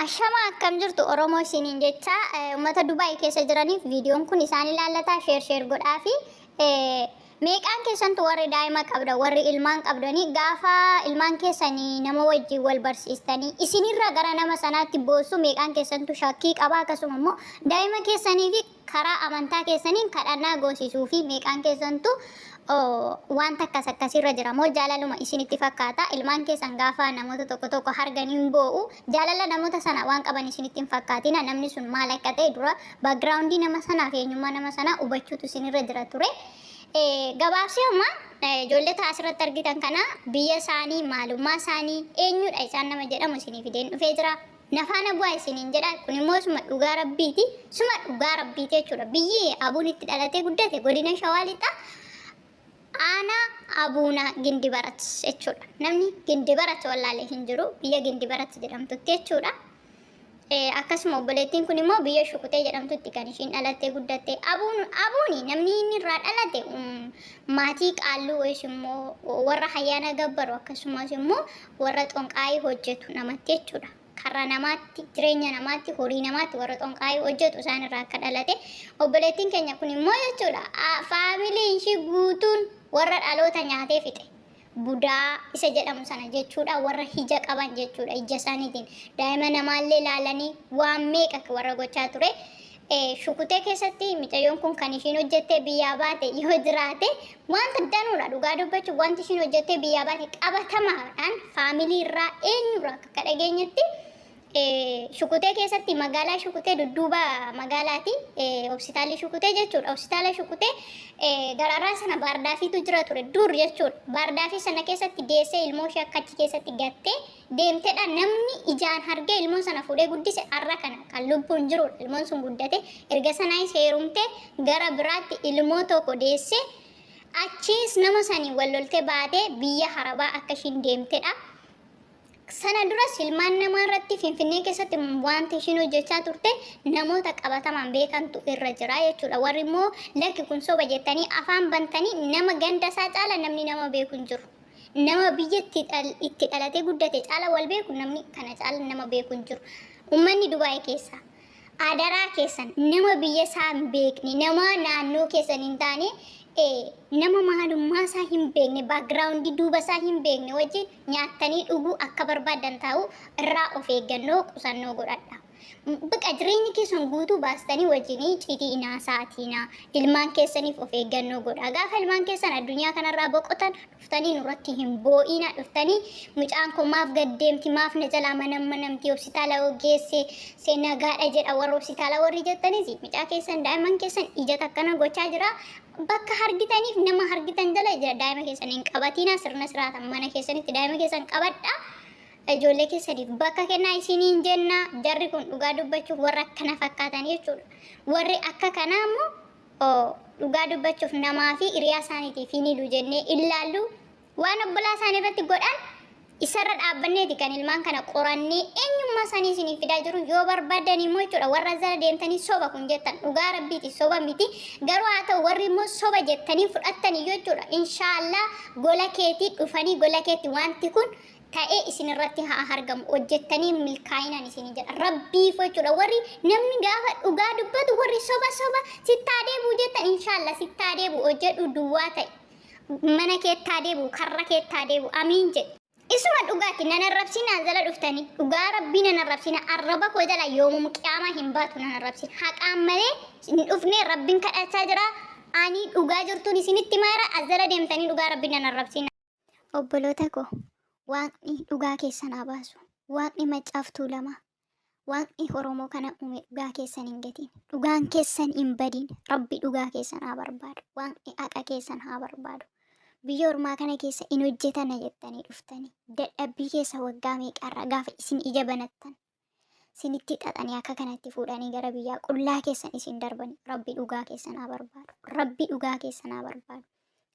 Ashama, akkam jirtu Oromoo isiniin jecha. Uummata Dubaay keessa jiraniif viidiyoon kun isaan ilaallataa, share share godhaa fi meeqaan keessantu warri daa'ima qabda, warri ilmaan qabdanii, gaafa ilmaan keessanii nama wajjin wal barsiistanii isinirra gara nama sanaatti boossu meeqaan keessantu shakkii qaba? Akkasuma immoo daa'ima keessanii fi karaa amantaa keessaniin kadhannaa goosisuu fi meeqaan keessantu wanta akkas akkasirra jira moo jaalaluma isinitti fakkaata? Ilmaan keessan gaafa namoota tokko tokko harganiin boo'u, jaalala namoota sana waan qaban isinitti hin fakkaatina. Namni sun maal akka ta'e dura backgroundii nama sanaa fi eenyummaa nama sanaa hubachuutu isinirra jira ture. Gabaabsee amma ijoollee asirratti argitan kana biyya isaanii, maalummaa isaanii, eenyudha isaan nama jedhamu isinii fideen dhufee jira. Nafaana bu'aa isiniin jedha. Kun immoo suma dhugaa rabbiiti. Suma dhugaa rabbiiti jechuudha. Biyyi Abuun itti dhalatee guddate godina Shawaa Lixaa, aanaa Abuunaa Gindibarat jechuudha. Namni Gindibarat wallaalee hin jiru, biyya Gindibarat jedhamtutti jechuudha. Akkasuma obboleettiin kun immoo biyya Shukutee jedhamtutti kan ishiin dhalattee guddatte. Abuuni namni inni irraa dhalate maatii qaalluu wayis immoo warra hayyaana gabbaru, akkasumas immoo warra xonqaayii hojjetu namatti jechuudha. Karra namaatti, jireenya namaatti, horii namaatti warra xonqaayii hojjetu isaan irraa akka dhalate. Obboleettiin keenya kun immoo jechuudha, faamiliin ishii guutuun warra dhaloota nyaatee fixe. Budaa isa jedhamu sana jechuudha, warra hija qaban jechuudha. Ija isaaniitiin daa'ima namaallee ilaalanii waan meeqa warra gochaa ture. Shukutee keessatti mucayyoon kun kan ishiin hojjettee biyyaa baate yoo jiraate wanta danuudha. Dhugaa dubbachuuf, wanti ishiin hojjettee biyyaa baate qabatamaadhaan faamilii irraa, eenyurraa akka dhageenyetti, Shukutee keessatti, magaalaa Shukutee dudduuba magaalaati, hospitaalli Shukutee jechuudha. Hospitaala Shukutee gararraa sana baardaafiitu jira ture dur jechuudha. Baardaafii sana keessatti deessee ilmoo ishee akka achi keessatti gattee deemtedha. Namni ijaan hargee ilmoo sana fuudhee guddise har'a kana kan lubbuun jirudha. Ilmoon sun guddate, erga sanaayis heerumtee gara biraatti ilmoo tokko deessee, achiis nama sanii wal loltee baatee biyya harabaa akka ishiin deemtedha. Sana duras ilmaan namaa irratti Finfinnee keessatti wanta ishiin hojjechaa turte namoota qabatamaan beekantu irra jira jechuudha. Warri immoo lakki kun soba jettanii afaan bantanii, nama ganda isaa caala namni nama beeku hin jiru. Nama biyya itti dhalatee guddate caala wal beeku, namni kana caala nama beeku hin jiru. Uummanni Dubaay keessaa, adaraa keessan, nama biyya isaa hin beekne, nama naannoo keessan hin taane, nama maalummaa isaa hin beekne, backgroundii duuba isaa hin beekne wajjin nyaattanii dhuguu akka barbaadan taa'u irraa of eeggannoo qusannoo godhadha. Baqa jireenya keessan guutuu baastanii wajjinii citii inaa sa'atiinaa ilmaan keessaniif of eeggannoo godha. Gaafa ilmaan keessan addunyaa kanarraa boqotan dhuftanii nurratti hin boo'ina. Dhuftanii mucaan koo maaf gaddeemti, maaf na jalaa mana manamti, hospitaala geesse seenagaadha jedha warra hospitaala warri jettanis, mucaa keessan, daa'imman keessan ija takkana gochaa jira. Bakka hargitaniif nama hargitan jala jira daa'ima keessan hin qabatina. Sirna siraatan mana keessanitti daa'ima keessan qabadha. Ijoollee keessaniif bakka kennaa isiniin jenna. Jarri kun dhugaa dubbachuuf warra akkana fakkaatan jechuudha. Warri akka kanaa immoo dhugaa dubbachuuf namaa fi hiriyaa isaaniitiif hin hilu jennee ilaallu. Waan obbolaa isaanii irratti godhan isarra dhaabbanneeti kan ilmaan kana qorannee eenyummaa isaanii isiniif fidaa jiru. Yoo barbaadan immoo jechuudha, warra jala deemtanii soba kun jettan, dhugaa rabbiiti, soba miti. Garuu haa ta'u, warri immoo soba jettanii fudhattanii jechuudha, inshaallah gola keetii dhufanii gola keetti wanti kun ta'ee isin irratti haa argamu. Hojjettanii milkaa'inaan isin jedha rabbiif jechuudha. Warri namni gaafa dhugaa dubbatu warri soba soba sittaa deebi'u jettan, inshaallah sittaa deebi'u, hojjedhu, duwwaa ta'e mana keettaa deebi'u, karra keettaa deebi'u, amiin jedhe. Isuma dhugaatti nan arrabsinaa jala dhuftanii, dhugaa rabbii nan arrabsina, arraba koo jala yoomum qiyaamaa hin baatu. Nan arrabsina, haqaan malee hin dhufnee, rabbiin kadhachaa jira. Ani dhugaa jirtuun isinitti maara, as jala deemtanii dhugaa rabbii nan arrabsina. Obboloota koo, Waaqni dhugaa keessan haa baasu. Waaqni Maccaaf Tuulamaa, Waaqni Oromoo kana uume dhugaa keessan hin gatiin. Dhugaan keessan hin badin. Rabbi dhugaa keessan haa barbaadu. Waaqni haqa keessan haa barbaadu. Biyya ormaa kana keessa hin hojjetana jettanii dhuftanii dadhabbii keessa waggaa meeqarra gaafa isin ija banattan isinitti xaxanii akka kanatti fuudhanii gara biyyaa qullaa keessan isin darbanii, Rabbi dhugaa keessan haa barbaadu. Rabbi dhugaa keessan haa barbaadu.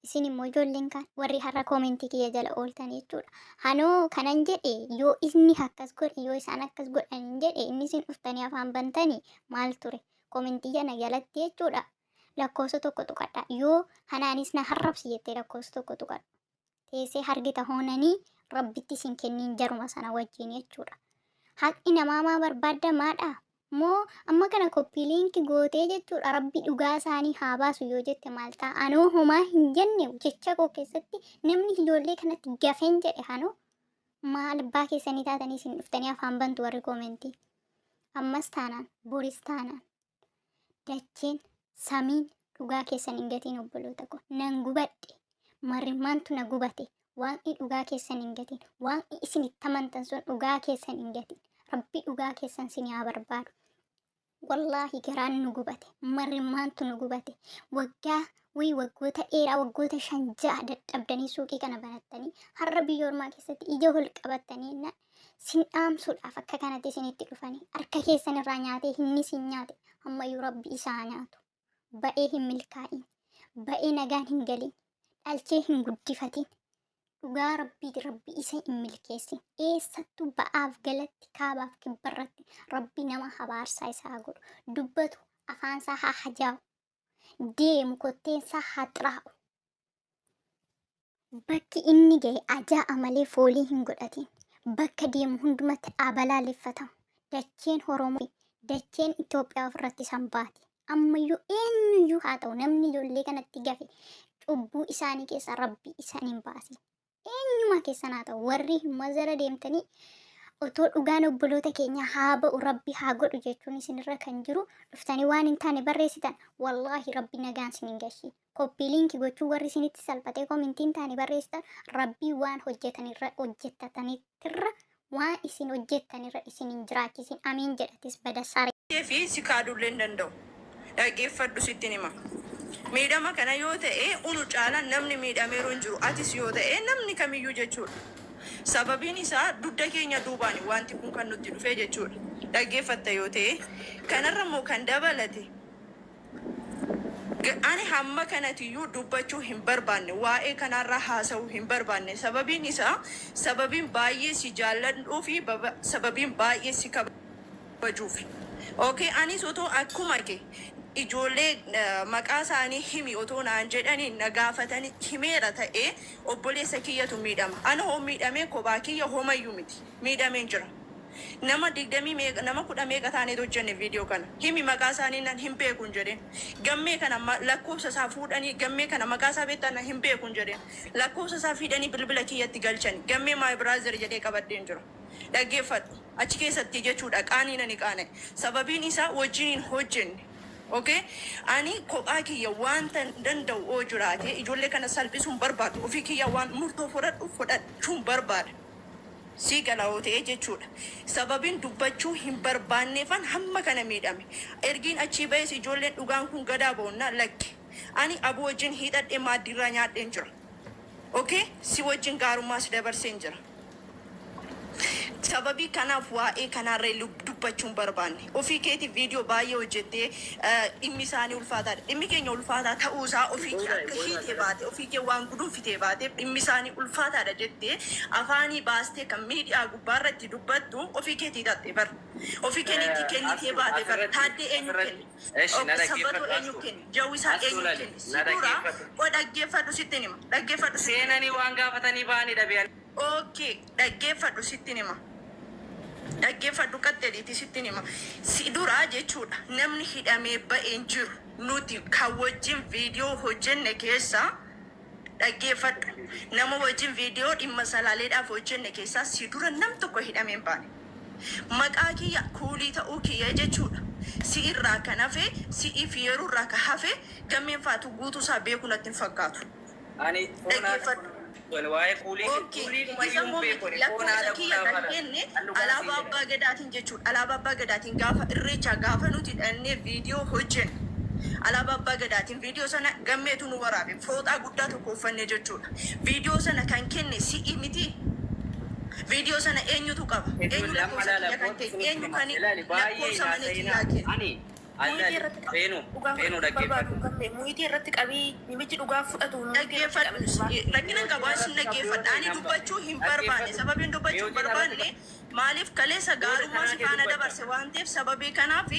Isin immoo ijoolleen kaan warri har'a commentii kiyya jala ooltan jechuudha. Hanoo kanan jedhe, yoo inni akkas godhe, yoo isaan akkas godhan jedhe, inni isin dhuftanii afaan bantanii maal ture? Commentii kana jalatti jechuudha, lakkoofsa tokko tuqadha. Yoo hanaanis na harrabsi jettee lakkoofsa tokko tuqadhu. Teessee hargita hoonanii rabbitti isin kenniin jaruma sana wajjin jechuudha. Haqni namaa maa barbaaddamaadha? Moo amma kana copy link gootee jechuudha rabbi dhugaa isaanii haa baasu yoo jette maal ta'a? Anoo homaa hin jenne jecha koo keessatti namni ijoollee kanatti gafeen jedhe hanoo maal abbaa keessanii taatanii isin dhuftanii afaan bantu warri koomentii. Ammas taanaan boris taanaan dacheen samiin dhugaa keessan hin gatiin obboloota koo nan gubadhe marrimmaantu na gubate waaqni dhugaa keessan hin gatiin waaqni isin itti amantan sun dhugaa keessan hin gatiin rabbi dhugaa keessan sin haa barbaadu wallaahi garaan nu gubate marrimmaantu nu gubate waggaa wii waggoota dheeraa waggoota 5 6 dadhabdanii suuqii kana banattanii har'a biyya ormaa keessatti ija ol qabattanii na sin dhaamsuudhaaf akka kanatti isinitti dhufanii harka keessan irraa nyaatee hinni sin nyaate ammayyuu rabbi isaa nyaatu ba'ee hin milkaa'in ba'ee nagaan hin galin dhalchee hin guddifatin dhugaa rabbiiti rabbi isa hin milkeessin eessattuu ba'aaf galatti kaabaaf kibbarratti rabbi nama habaarsaa isaa godhu dubbatu afaansaa haa hajaa'u deemu kotteensaa haa xiraa'u Bakki inni gahe ajaa'a malee foolii hin godhatin. Bakka deemu hundumatti haa balaaleffatamu. Dacheen Oromoo fi dacheen Itoophiyaa ofirratti isan baati. Ammayyuu eenyuyyuu haa ta'u namni ijoollee kanatti gafe cubbuu isaanii keessaa rabbi isaan hin baasin. Eenyuma keessan haa ta'u warri mazara deemtanii otoo dhugaan obboloota keenya haa ba'u rabbi haa godhu jechuun isinirra kan jiru dhuftanii waan hin taane barreessitan wallaahi rabbi nagaan isin hin gashiin. Copy link gochuu warri isinitti salphatee komintii hin taane barreessitan rabbii waan hojjetanirra hojjettatanittirra waan isin hojjettanirra isin hin jiraachisin amiin jedhatis bada saree. Fi si kaadullee hin danda'u. Dhaggeeffadhu sittin hima. Miidhama kana yoo ta'e unu caala namni miidhameeru hin jiru. Atis yoo ta'e namni kamiyyuu jechuudha. Sababiin isaa dugda keenya duubaani wanti kun kan nutti dhufe jechuudha. Dhaggeeffatta yoo ta'e kanarra immoo kan dabalate Ani hamma kanatiyyuu dubbachuu hin barbaanne, waa'ee kanaarraa haasa'uu hin barbaanne. Sababiin isaa sababiin baay'ee si jaalladhuu fi sababiin baay'ee si kabajuufi. Okay, anis otoo akkuma kee ijoollee maqaa isaanii himi otoo naan jedhanii na gaafatanii himeera ta'ee obboleessa kiyyatu miidhama. Ana hoo miidhamee kophaa kiyya homayyuu miti. Miidhameen jira. Nama digdamii meeqa nama kudha meeqa taaneet hojjenne viidiyoo kana. Himi maqaa isaanii nan hin beeku hin jedheen. Gammee kana lakkoofsa isaa fuudhanii gammee kana maqaa isaa beektaa nan hin beeku hin jedheen. Lakkoofsa isaa fiidanii bilbila kiyyatti galchani. Gammee my brother jedhee qabadheen jira. Dhaggeeffadhu. Achi keessatti jechuudha qaanii nani qaana'e. Sababiin isaa wajjiniin hojjenne. Okay? Ani kophaa kiyya wanta danda'u oo jiraate ijoollee kana salphisuun barbaadu. Ofii kiyya waan murtoo fudhadhu fudhachuun barbaada. Sii gala yoo ta'e jechuudha. Sababiin dubbachuu hin barbaanneefan hamma kana miidhame. Ergiin achii ba'ees ijoolleen dhugaan kun gadaa ba'unnaa lakki. Ani Abu wajjin hiixadhee maaddiirraa nyaadheen jira. Okay? Si wajjin gaarummaas dabarseen jira. Sababii kanaaf waa'ee kanaarra dubbachuu hin barbaanne. Ofii keetii viidiyoo baay'ee hojjettee dhimmi isaanii ulfaataadha. Dhimmi keenya ulfaataa ta'uu isaa ofii kee akka hiitee baate ofii kee waan gudunfitee baateef dhimmi isaanii ulfaataadha jettee afaanii baastee kan miidiyaa gubbaarratti dubbattu ofii keetii hiixatte bar. Ofii keetii kennitee Astu baate bar. asirratti Taaddee eenyu asirratti kenne? eshi na Sabbatoo dhaggeeffadhu eenyu Astu kenne? Jawwisaa Astu eenyu lali kenne? Si na dura dhaggeeffadhu. o dhaggeeffadhu sittin hima. Dhaggeeffadhu sittin hima. Seenanii waan gaafatanii ba'anii dhabe ani. Ok dhaggeeffadhu sittin hima. Dhaggeeffadhu qaxxeliiti sittin hima. Si duraa jechuudha namni hidhamee ba'e hin jiru. Nuti kan wajjin viidiyoo hojjenne keessaa dhaggeeffadhu. Nama wajjin viidiyoo dhimma salaaleedhaaf hojjenne keessaa si dura nam tokko hidhamee hin baane. Maqaa kiyya kuulii ta'uu kiyya jechuudha. Si irraa kan hafe si'ii fi yeroo irraa kan hafe gammeen faatu guutuu isaa beeku natti hin fakkaatu. Ani foon haadha Dhaggeeffadhu. kun waa'ee kuulii Okay, kuulii isa dhumayyuu hin immoo beeku miti ani foon lakkoofsa haadha kiyya bunaa kan fala kenne an dhugaa siin alaabaa jedha. abbaa gadaatiin jechuudha. Alaabaa abbaa gadaatiin gaafa irreechaa gaafa nuti dhannee viidiyoo hojjenne alaabaa abbaa gadaatiin viidiyoo sana gammeetu nu waraabe fooxaa guddaa tokko uffannee jechuudha. Viidiyoo sana kan kenne si'i miti. Viidiyoo sana eenyutu qaba? Eenyu Ijoollee amma lakkoofsa ilaala kiyya kan kootu kenne? isinitti Eenyu hima kan ilaali baay'ee lakkoofsa hin mana haasa'inaa kiyyaa kenne? ani Muyitii allaali irratti qabi feenu dhugaa feenu fudhachuu barbaadu dhaggeeffadhu. gamme muyitii irratti qabii nimichi dhugaa fudhatu muyitii irratti Dhaggeeffadhu qabii dhugaa. rakkina hin qabu asin dhaggeeffadha ani dubbachuu hin barbaanne sababiin dubbachuu hin barbaanne maaliif kaleessa Booda gaarummaa karaa si kee faana dubbatta. dabarse waan ta'eef sababii kanaaf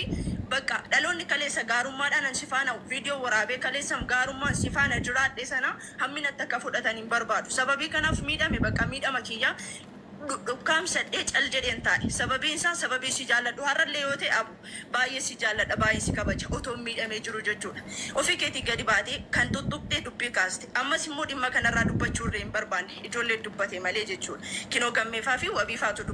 bakka dhaloonni kaleessa gaarummaadhaan an si faana viidiyoo waraabee kaleessa gaarummaan si faana jiraadhe sana hamminatti akka fudhatan hin barbaadu sababii kanaaf miidhame bakka miidhama kiyya Dhukkaamsadhee cal jedheen taa'e. Sababiin isaa sababii si jaalladhu har'allee yoo ta'e abu baay'ee si jaalladha, baay'ee si kabaja otoo miidhamee jiru jechuudha. Ofii keetii gadi baatee kan tuttuqxee dubbii kaaste. Ammas immoo dhimma kanarraa dubbachuu irree hin barbaanne, ijoolleen dubbate malee jechuudha. Kinoo gammeefaa fi wabiifaatu